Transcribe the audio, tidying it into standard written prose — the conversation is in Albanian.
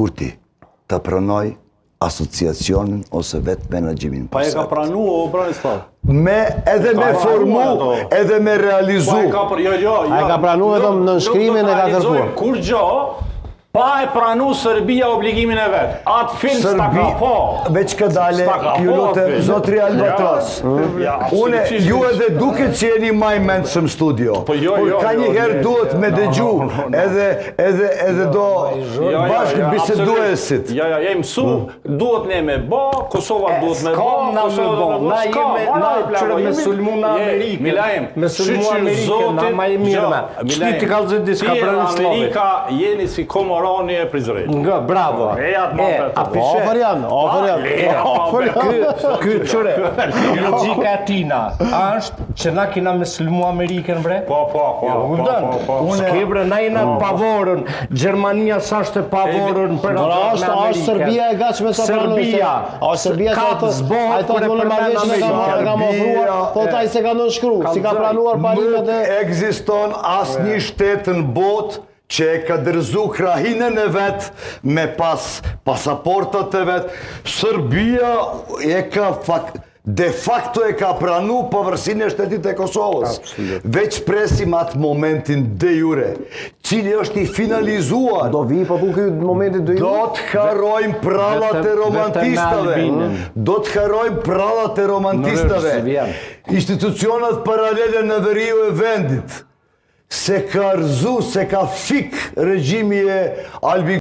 Kurti ta pranoj asociacionin ose vetë menaxhimin Pa e ka pranu o Branislav? Me edhe me formu, edhe me realizu. Pa e ka për, jo, jo, jo. A e ka pranu vetëm nënshkrimin e ka kërkuar. Kurgjo, pa e pranu Serbia obligimin e vet. Atë film s'ta ka po. Veç kadale, ju lutem, zotri Albatros. Une, ju edhe duket që jeni ma i mençëm studio. Po jo, Por jo, ka një jo, herë jo, duhet me dëgju, edhe, edhe, edhe do bashkëbiseduesit. Jo, jo, jo, mësu, duhet ne me bo, Kosova duhet me bo, S'kam na me Kosova bo, duhet me bo, na s'kam, jemi, ara, na plako, qyre me jemi- sulmu në je, Amerikë, Milaim, me sulmu shyqyr Amerikën, na Zotit, ma e mirë gjo, me. Qëti Milaim, ti kallzoj diçka ti e Branislavit. Amerika jeni si Komoroni e Prizrenit. Nga, bravo. E, atë më E, të- a pishe, Ofër janë, ofër janë. Le, Ofër janë. Ky qyre, logjika e tina është që na kina me sulmu Amerikën bre? Po, po, po, Jo, po, kupton? po, po. S'ke bre, na jena të pavorën, Gjermania s'është e pavorën për Por atë është me është Serbia e gatshme sa pranoi. Serbia. A është Serbia Ka sa thotë, zbohet ai thotë kur e unë përmend marrëveshjen e kam Amerikën. e kam ofruar, thotë ai se ka nënshkru, si ka Kallzoj. pranuar parimet Nuk e ekziston asnjë shtet në botë që e ka dërzu krahinën e vet me pas pasaportat e vet. Serbia e ka fak, de facto e ka pranu pavarësinë e shtetit e Kosovës. Veç presim atë momentin de jure, cili është i finalizuar. Do vi, po ku ky momenti do Do të harrojmë prallat e vetëm- vetëm me romantistave. Albinin. Do të harrojmë prallat e romantistave. Në rrëshë, Institucionat paralele në veriu e vendit. Se ka rëzu, se ka fik regjimi e Albin.